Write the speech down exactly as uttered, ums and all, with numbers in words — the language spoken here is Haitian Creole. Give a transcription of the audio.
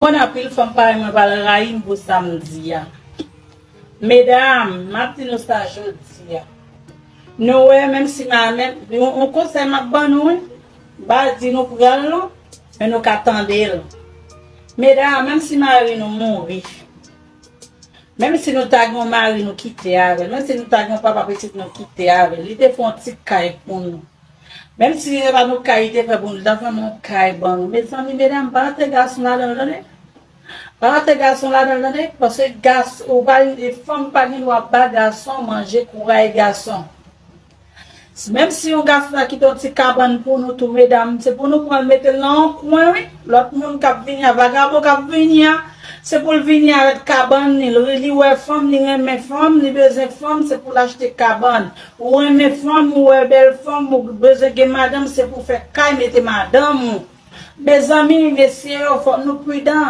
Konn anpil fanm parèy mwen pral rayi m pou sa m di a. Medam, m ap di nou sa jodi a. Nou wè, menm si ma, menm, yon, yon konsèy m ap ban nou, wi. M pa di nou pran l, non, men nou ka tande l. Medam, menm si mari nou mouri, menm si nou ta gen yon mari nou kite avè l, menm si nou ta gen yon papa pitit nou kite avè l, li te fè yon ti kay pou nou. Menm si se pa nou kay li te fè pou nou, li ta fè yon kay ban nou. Mezanmi, medam, pa rantre gason ladan l, tande. Pa rantre gason ladan l, tande. Paske gason, ou pa, fanm pa gen dwa ba gason manje kouray gason. Menm si yon gason ta kite yon ti kabann pou nou tou, medam, se pou nou pran l mete l nan yon kwen, wi. Lòt moun k ap vini a, vagabon k ap vini a, se pou l vini avèk kabann li. Li, li wè fanm, li renmen fanm, li bezwen fanm, se pou l achte kabann. Ou renmen fanm, ou wè bèl fanm, ou bezwen gen madanm, se pou fè kay mete madanm ou. Mezanmi, mesye yo, fòk nou pridan.